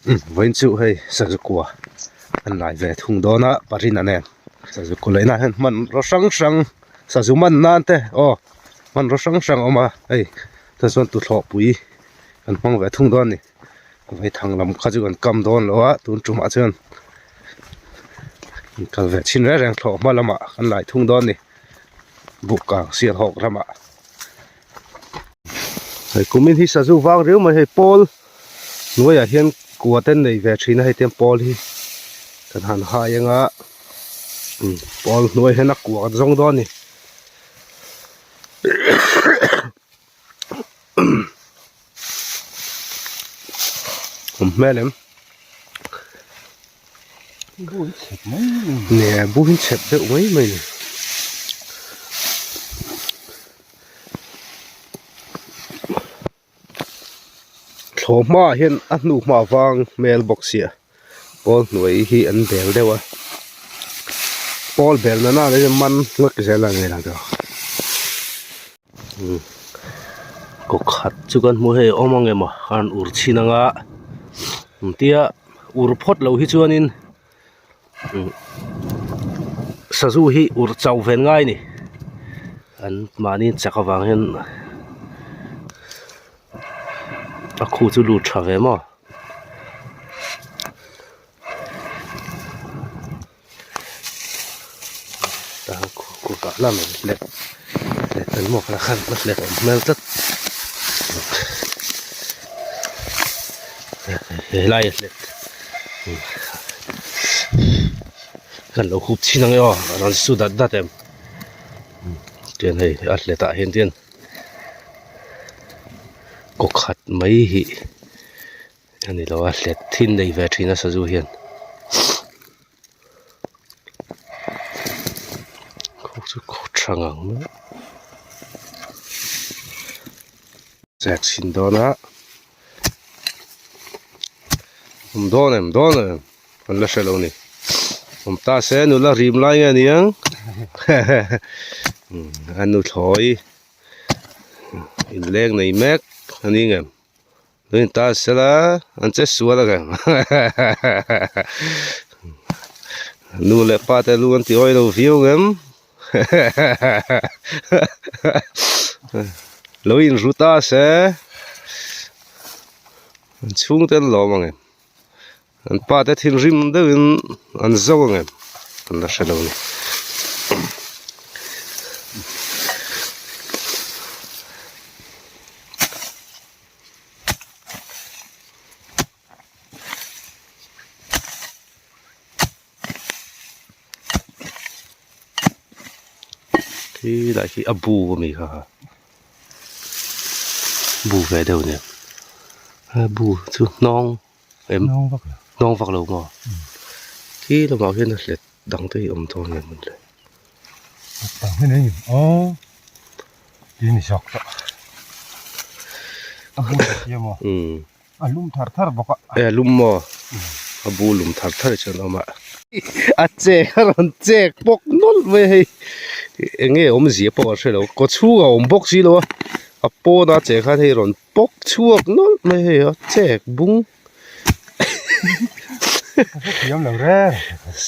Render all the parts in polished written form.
Vawiin chu hei Sazukua an lai ve thung dawn a Parina nen Sazukua laihna ah hian hmanraw hrang hrang sazu man nan te aw hmanraw hrang hrang a awm a hei chuan chuan tuthlawhpui kan hmang ve thung dawn a ni vaithang lam kha chu kan kam dawn lo a tun tumah chuan an kal ve chhin reng reng thlawh hma lamah kan lai thung dawn a ni buhkang sialhawk ramah hei kumin hi sazu vang riau mai hei pawl hnuaiah hian kua te nei ve thin a hei tiang pawl hi kan han hai anga pawl hnuai hian a kua kan zawng dawn a ni. Awm hmel em? Nge bu hi chep deuh mai mai a ni. Thlawh hmaah hian a hnu hma vang hmel bawk sia pawl hnuai hi an bel deuh a pawl bel na nana hian man ngawt zel a ni lang tawh kaw khat chu kan hmu hei awm ang emaw a rawn ur chhin anga tia ur phawt loh hi chuanin sazu hi ur chauh ven ngai a ni an mahni chak avang hian a khu chu lut tha ve maw. Kutah lam an hlet hlet an maw kha khan a hlet awm hmel tlat helai a hlet kan lo hup chhin ang e aw a rawn su dat dat em tian hei a hlet ah hian tian kaw khat mai hi a ni lo a hlet thin nei ve thin a sazu hian. Khaw chu khaw tha ngang mai a chek chhin dawn a awm dawn em dawn em an la hre lo a ni awm ta se nula rim lai nge aniang a nuthlawi inleng nei mek a ni ngem. Lui ta sela an che sual a reng nu leh pa te lu an ti awih lo viau ngem lo in ru ta se an chhung te an lawm ang em an pa te thinrim deuhin an zo ang em an la hre lo a ni. Khi lai khi a bu ami kha bu ve deuh nen a bu chu hnawng em hnawng vak lo maw khi lamah khian a hlet dang te hi a awm dawn nge mawn le. Tin zawk tawh a bu ta sia maw a lum thar thar bawk a e a lum maw a bu lum thar thar hi chuan a awm a a chek a rawn chek bawk nawlh mai hei eng nge awmzia pawh a hre lo kaw chhungah a awm bawk si lo a a pawn a chek khan hei rawn pawk chhuak nawlh mai hei a chek bung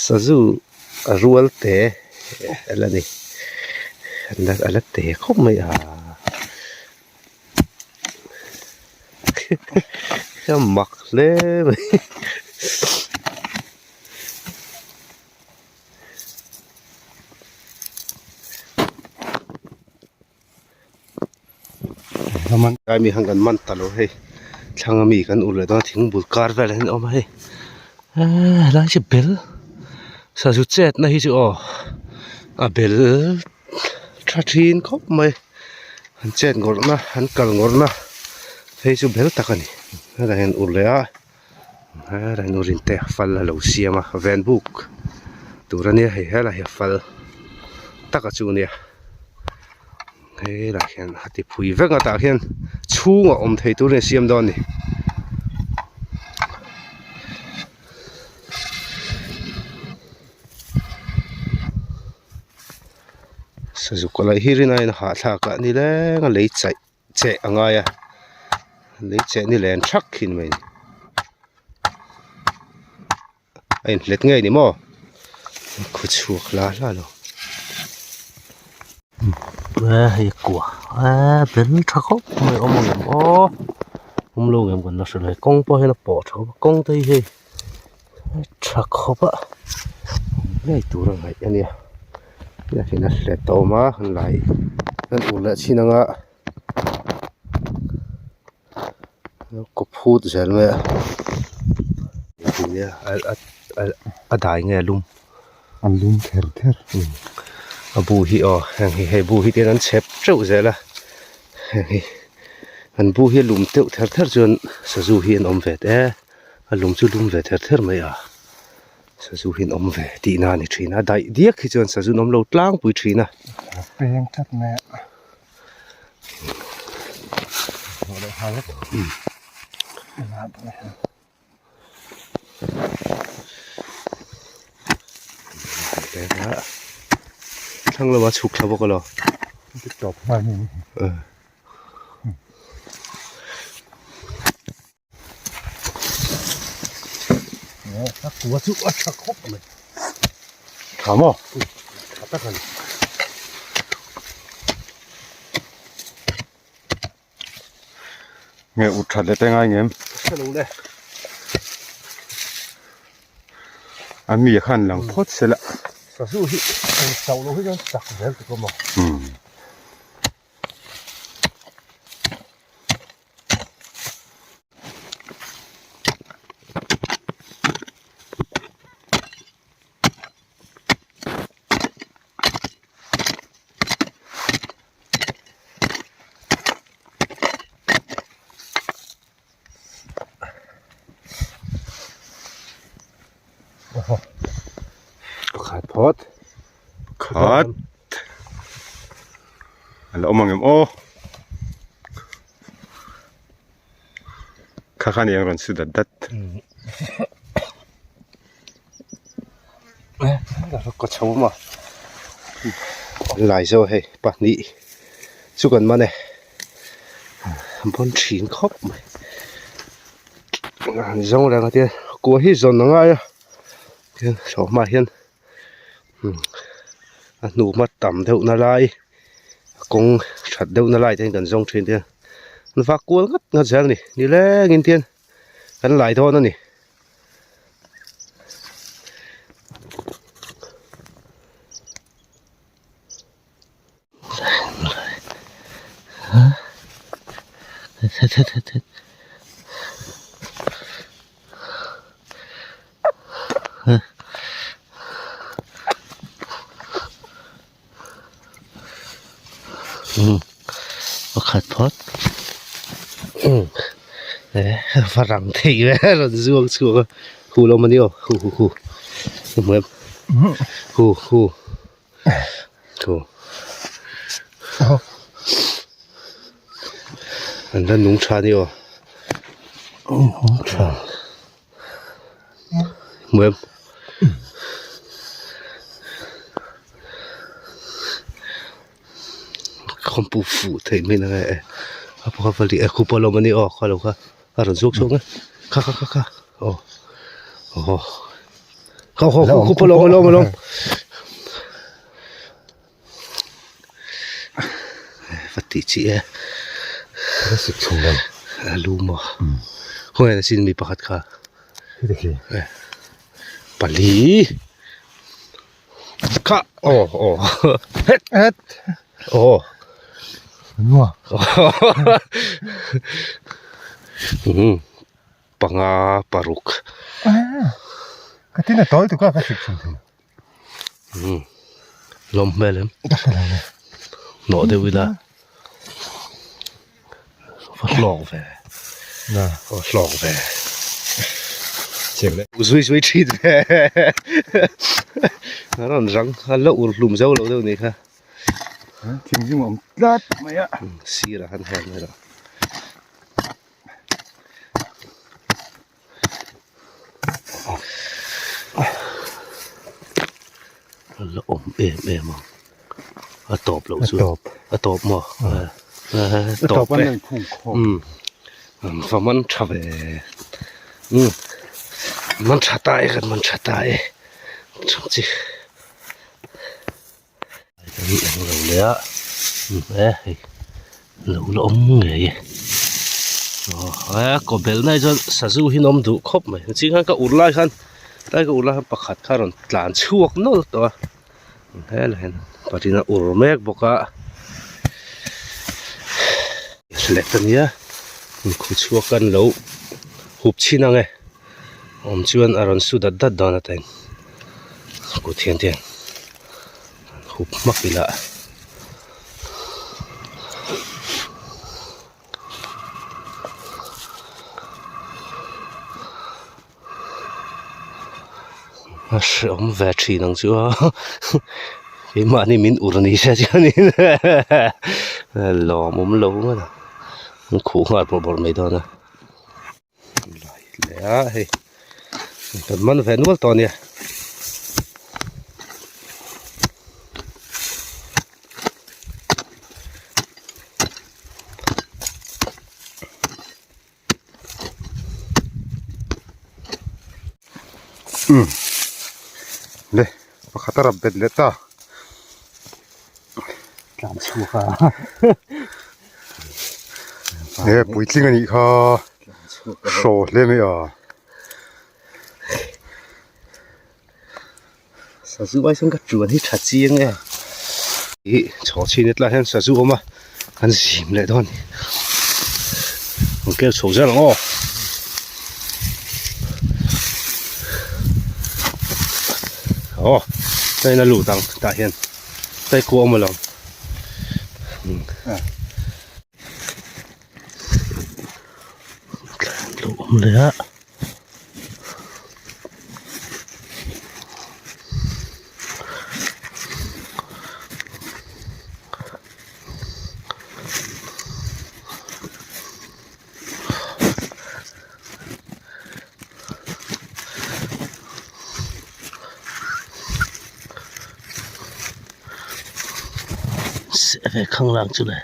sazu a rual te a la ni a la te khawp mai a a mak hle mai. Lai mi khan kan man ta lo hei thlang ami kan ur leh dawn a thing bul kar velah hian a awm a hei eee helai hi chu bel sazu chet na hi chu aw a bel tha thin khawp mai an chet ngawrh na an kal ngawrh na phei chu bel tak a ni hetah hian ur leh a helai hian urin te fal a lo siam a ven buk tur a nia hei helai hi a fal tak a chu a nia. Helai hian a ti phui vek a tah hian chhungah awm thei turin a siam dawn a ni. Sazuk a laih hi rin aiin a hahthlak a ni leng a lei chaih cheh a ngai a lei cheh ni len thak hi ni mai a ni. A inhlet ngei ni maw? Khu chhuak hla hla lo. E hei kua e bel tha khawp mai awm ang em aw awm lo ngem kan la hre lo hei kawng pawh hian a pawh tha khawp a kawng te hi hei tha khawp a awm ngei tur a ngaih a nia tunah hian a hlet a awm a han lai an ur leh chin anga kaw phut zel mai a a dai nge a lum a lum ther ther a bu hi aw heng hi hei bu hi te hian an chhep teuh zel a heng hi an bu hi a lum teuh ther ther chuan sazu hi an awm ve te a lum chu lum ve ther ther mai a sazu hi an awm ve tihna a ni thin a daih diak hi chuan sazu an awm lo tlangpui thin a. A peng tlat mai a. Thlang lama chhuk thla bawk alo. Tawp nghal ni. A kua chu a tha khawp mai. Tha maw? Tha tak a ni. Nge ut that leh te ngai ngem? Hre lo le. A mi khan lang phawt se la. Sazu hi eng chauh lo hi chuan chak zel tuk a maw? Umm. Pakhat phawt. Pakhat. A la awm ang em aw. Kha khan eng rawn su dat dat. Ka chho a lai zo hei pahnih chu kan man e bawn thin khawp mai an zawng reng a tia kua hi zawn a ngai a tin sawhma hian a hnu hma tam deuh na lai a kawng that deuh na lai te hian kan zawng thin te an vak kual ngat ngat zel a ni nilengin te hian kan lai dawn a ni. Pakhat phawt va rang thei ve rawn zuang chhuak a hu lo mawni aw hu hu hu hmu em hu hu hu an la nung tha ni aw nung tha hmu em khawmpui fuh theih mai nang e a pakhat va lih e khupa lawm a ni aw kha lo kha a rawn zuak chhuak a kha kha kha kha aw aw kha kha khupa lawm a lawm a lawm va tih chi e a lu maw khawnge a sin mi pakhat kha pali kha aw aw het het aw panga paruk ka tin a tawi tuk a ka sik chhun thei umm lawm hmel em ka hre lo le hnawh deuh ila va hlawk ve na va hlawk ve zui zui thin ve a rawn rang a la ur hlum zo lo deuh ni kha thinrim a awm tlat mai a sirah khan hel mai rawh. A la awm em em ang a tawp loh chu a tawp maw a tawp e umm an va man tha ve umm. Man tha ta e kan man tha ta e chang chi kan eng lo leh a e hei lo la awm ngei e aw he kaw belh na hi chuan sazu hi an awm duh khawp mai ching khan ka ur lai khan tlai ka ur lai khan pakhat kha a rawn tlan chhuak nawlh tawh a helai hian patin a ur mek bawk a let a nia inkhu chhuak an lo hup chhin ang e awm chuan a rawn su dat dat dawn a tain kut hian te hup hmak ila. A hreawm ve thin ang chu a keimahni min ur ni se chuanin lawmawm lo ngawt ang an khuh nghal bawrh bawrh mai dawn a lai leh a hei kan man ve nual tawh a nia. Umm le pakhat a rap bet leh ta tlan chhuak a he puitling a nih kha hraw hle mai a. Sazu ai chuan ka tuan hi tha chiang e ih chho chhin hetlai hian sazu awm a kan zim leh dawn a ni an kel chho zel ang aw aw hei a lut ang tah hian tlai kua awm alawm tlai an lo awm leh a. Seh ve khanglang chu le.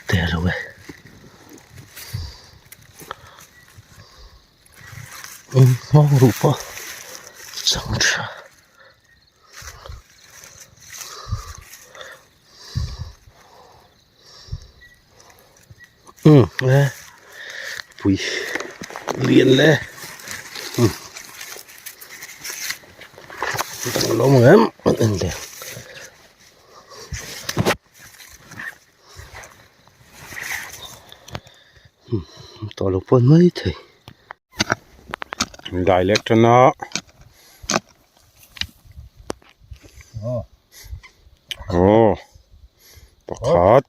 Te lo e. Eng nghawng ruh pawh chang tha. Umm e pui lian le umm lo ang em an en leh. Tawh lo pawn mai thei. Dai leh tan a. Aw pakhat.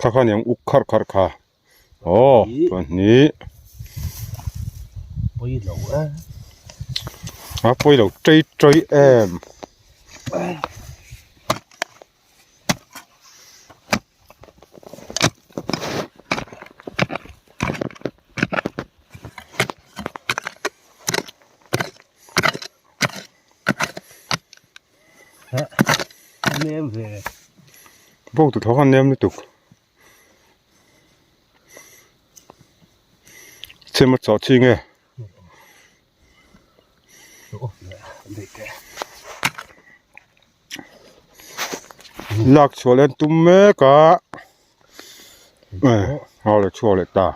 Kha kha aniang uk kharh kharh kha. Aw pahnih. Pawi lo e. A pawi lo tei tei em. Nem ve. Bawk tu tho khan nem lutuk. Chhem a chawh chi nge. Lak chhuah leh an tum mek a. Aw le chhuak leh ta.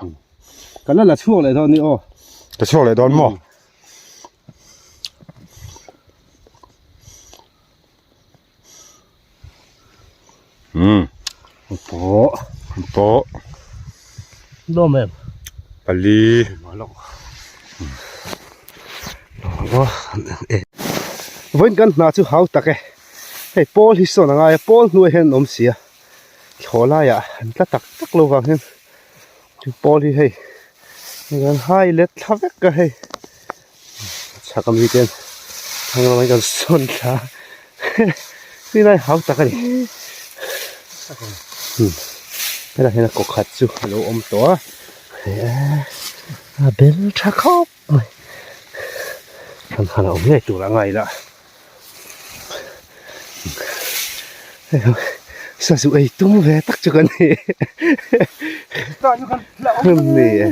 Kan la la chhuak leh dawn ni aw. Ka chhuak leh dawn maw? Umm. Pawh. Pawh. Lawm em? Pali. Vawiin kan hna chu hau tak e. Hei pawl hi sawn a ngai a, pawl hnuai hian an awm si a. Thlawh laiah an tla tak tak lo vang hian chu pawl hi hei kan hai let thla vek a hei. Chhak ami ten thlang lamah hian kan sawn thla a ni lai hau tak a ni helai hian a kaw khat chu a lo awm tawh a a bel tha khawp mai thlan khan a awm ngei tur a ngai la. Sazu ei tum ve tak chu ka ni. Ni e.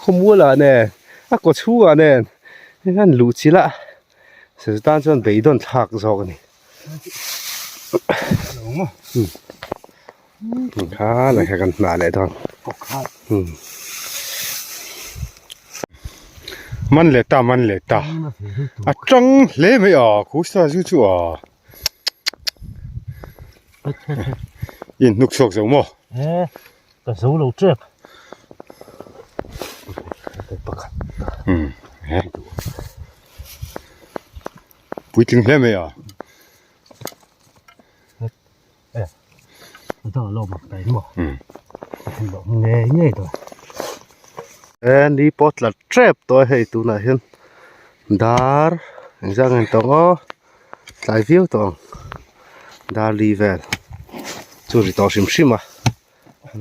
Khawmualah nen a kaw chhungah nen an luh chilh a sazu tan chuan beidawn thlak zawk a ni. Kha lai kha kan hnah leh dawn. Man leh ta man leh ta a tang hle mai a khu sazu chu a. In hnuk chhuak zo maw? He, ka zo lo tep. Pakhat. Hmm. He. Puitling hle mai a. E. Da lo mak tai maw. Hmm. Lo nge nge do. E ni pawh tla tep tawh hei tunah hian dar engzah nge ni tawh ang aw. Tlai viau tawh ang Darli vel chu ri tawh hrim hrim a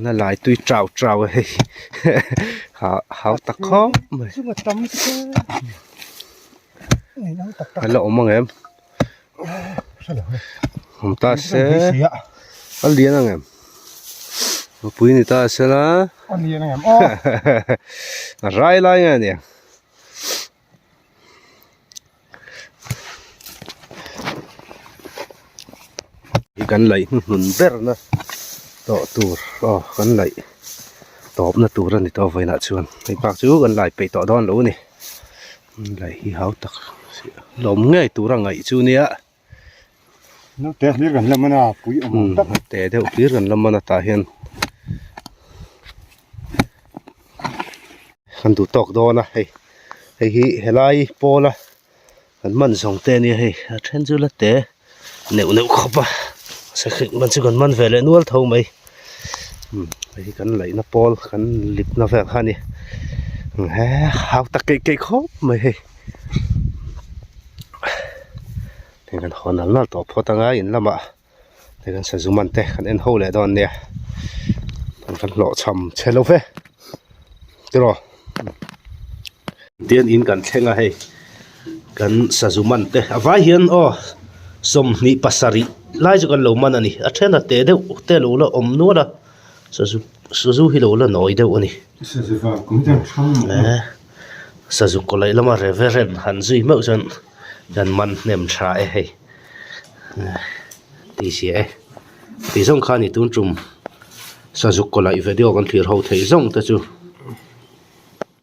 na lai tui chau chau a hei ha hau ta khawp mai a la awm ang em awm ta se a lian ang em mipui ni ta se la a rai lai nge aniang. Kan laih hnuhnun ber na tawh tur aw kan laih tawp na tur a ni tawh vawiinah chuan hei bak chu kan lai peih tawh dawn lo a ni laih hi hau tak lawm ngei tur a ngaih chu nia. Naute hlir kan la man a pui awm ang tak. Naute deuh hlir kan la man a tah hian kan duh tawk dawn a hei hei hi helai pawla kan man zawng te ania hei a then chu la te neuh neuh khawp a sakhi man chu kan man ve leh nual tho mai hei hi kan laihna pawl kan lipna vel kha a ni he hau tak keih keih khawp mai hei. Hei kan haw nal nal tawh phawt anga in lamah hei kan sazu man te kan en ho leh dawn nia kan hlawh cham che lo ve tiraw tian in kan thleng a hei kan sazu man te a vai hian aw 27 lai chu kan lo man a ni a then a te deuh te lo la awm nual a sazu sazu hi lo la nawi deuh a ni. Sazu kaw leh lama reverend han zui meuh chuan kan man hnem tha e hei tih sia e tih zawng kha a ni tun tum sazu kaw laih video kan thlir ho theih zawng te chu.